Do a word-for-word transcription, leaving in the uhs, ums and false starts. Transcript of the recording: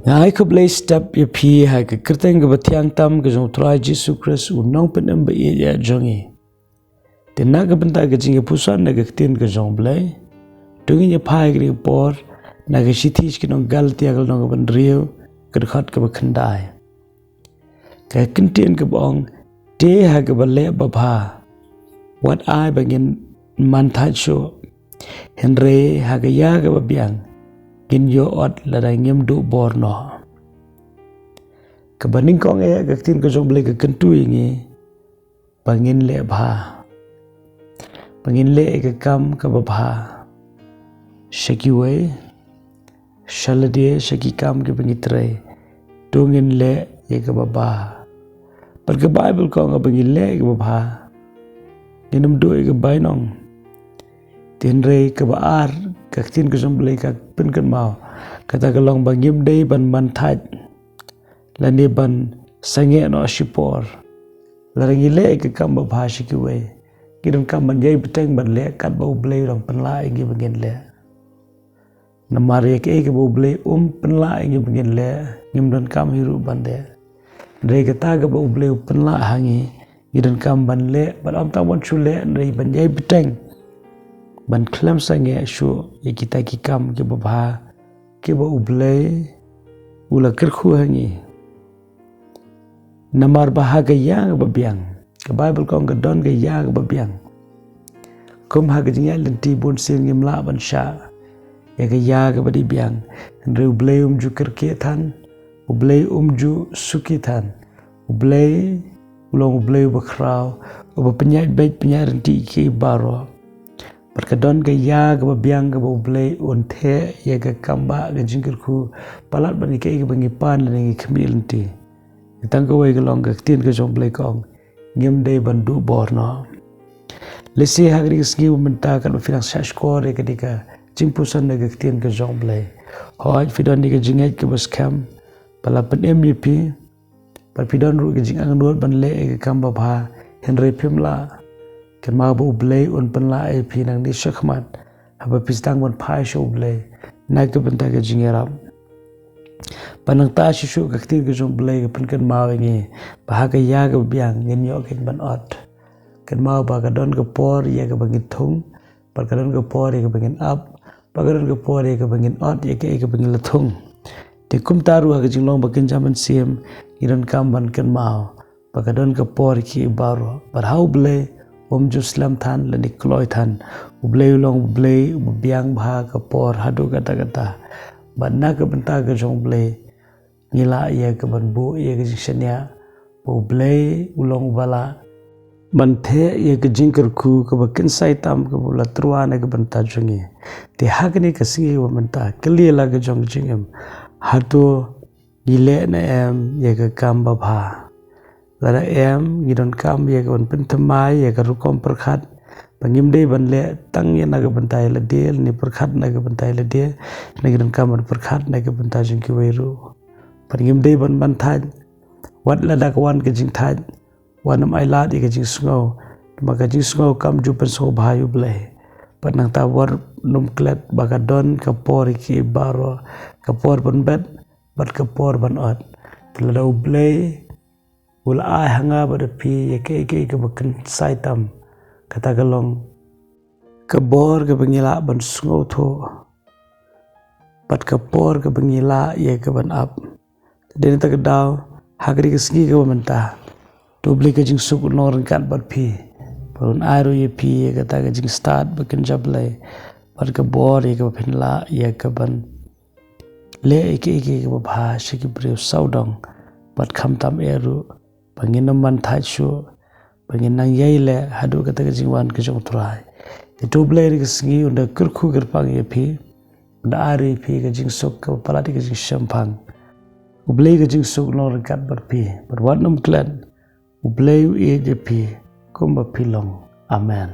Nga ai khublei step ïa phi ha ka kyrteng kaba thiang tam ka jong u Trai Jisu Khrist, u nongpynim ba ïeit jong ngi. Te na ka bynta ka jingïapuson na ka ktien ka jong u Blei, to ngin ïa phai ha kane ka por na ka shithi sha ki nong Galatia ka lynnong kaba hynriew, ka dkhot kaba khyndai. Ka kyntien kaba ong, te ha kaba leh babha, wat ai ba ngin man thait shuh. Hynrei ha ka ïa kaba biang, ngin ïoh ot lada ngim duh bor noh. Kaba nyngkong eh, ka ktien ka jong u Blei ka kyntu ïa ngi ba ngin leh bha. Ba ngin leh ïa ka kam kaba bha. Sha kiwei, sha lade, sha ki kam kiba ngi trei, to ngin leh ïa kaba bha. Bad ka Baibl ka ong ba ngin leh ïa kaba bha, ngin ym duh ïa ka bainong. Te hynrei kaba ar, ka ktien ka jong u Blei ka pynkynmaw, kata ka long ba ngim dei ban man thait lane ban sangeh noh shipor. Lada ngi leh ïa ka kam babha sha kiwei, ngi donkam ban ïai bteng ban leh katba u Blei u dang pynlah ïa ngi ba ngin leh. Namar ïa kaei kaba u Blei um pynlah ïa ngi ba ngin leh, ngim donkam hi ruh ban leh. Hynrei kata kaba u Blei u pynlah ha ngi, ngi donkam ban leh, bad ym tang ban shu leh, hynrei ban ïai bteng ban khlem sangeh shuh ïa kita ki kam kiba bha, kiba u Blei u la kyrkhu ha ngi. Namar ba ha ka ïa kaba biang, ka Baibl ka ong ka don ka ïa kaba biang. Kum ha ka jingïaid lynti bun sien ngim lah ban shah ïa ka ïa kaba dei biang. Hynrei u Blei um ju kyrkieh than, u Blei um ju suki than. U Blei u long u Blei uba khraw, uba pynïaid beit pynïaid lynti ïa ki baroh. Bad ka don ka ïa kaba biang kaba u Blei un theh ïa ka kam ba ka jingkyrkhu, palat bad ïa kaei kaba ngi pan lane ngi khmih lynti. Tang kawei ka long ka ktien ka jong u Blei ka ong, ngim dei ban duh bor noh. Lehse ha kane ka sngi ba mynta katba phi dang shah shkor ïa kane ka jingpuson na ka ktien ka jong u Blei. Hooid phi don ïa ka jingngeit kaba skhem ba la pynim ïa phi, bad phi don ruh ka jingangnud ban leh ïa ka kam babha, hynrei phim lah. Kynmaw ba u Blei un pynlah ïa phi nangne shakhmat, haba phi sdang ban phai sha u Blei na ka bynta ka jingïarap. Bad nangta shuh shuh ka ktien ka jong u Blei ka pynkynmaw ïa ngi ba ha ka ïa kaba biang ngin ïoh kin ban ot. Kynmaw ba ka don ka por ïa kaba ngin thung, bad ka don ka por ïa kaba ngin ap, bad ka don ka por ïa kaba ngin ot ïa kaei kaba ngi la thung. Te kumta ruh ha ka jinglong ba kynja mynsiem, ngi donkam ban kynmaw ba ka don ka por ïa ki baroh. Bad ha u Blei um ju slem than lane kloi than. U Blei u long u Blei uba biang bha ka por haduh katta katta. Bad na ka bynta ka jong u Blei, ngi lah ïa ka ban buh ïa ka jingshaniah ba u Blei u long uba lah ban theh ïa ka jingkyrkhu kaba kynsai tam kaba u la tyrwa na ka bynta jong ngi. Te ha kane ka sngi ba mynta, kylli la ka jong ka jingim, hato ngi leh ne em ïa ka kam babha? Lada em, ngi donkam ïa ka ban pynthymmai ïa ka rukom pyrkhat ba ngim dei ban leh tang ïa na ka bynta ïa lade, lane pyrkhat na ka bynta ïa lade, hynrei ngi donkam ban pyrkhat na ka bynta jong kiwei ruh. Bad ngim dei ban man thait, wat lada ka wan ka jingthait, wat nym ailad ïa ka jingsngew, namar ka jingsngew kam ju pynsngewbha ïa u Blei. Bad nangta wat nym klet ba ka don ka por ïa ki baroh, ka por ban bet bad ka por ban ot. Te lada u Blei u la ai ha nga bad ha phi ïa kaei kaei kaba kynsai tam, kata ka long ka bor kaba ngi lah ban sngewthuh bad ka por kaba ngi lah ïa ka ban ap. Te dei na kata ka daw, ha kane ka sngi kaba mynta, to u Blei ka jingsuk un long ryngkat bad phi, bad un ai ruh ïa phi ïa kata ka jingstad ba kynja Blei, bad ka bor ïa kaba phin lah ïa ka ban leh ïa kaei kaei kaba bha sha ki briew sawdong, bad khamtam eh ruh ba ngin ym man thait shuh, ba ngin nang ïai leh haduh kata ka jingwan ka jong u Trai. Te to u Blei ha kane ka sngi un da kyrkhu kyrpang ïa phi, un da ai ruh ïa phi ka jingsuk kaba palat ïa ka jingshemphang. U Blei ka jingsuk un long ryngkat bad phi, bad wat nym klet, u Blei u ïeit ïa phi kumba phi long. Amen.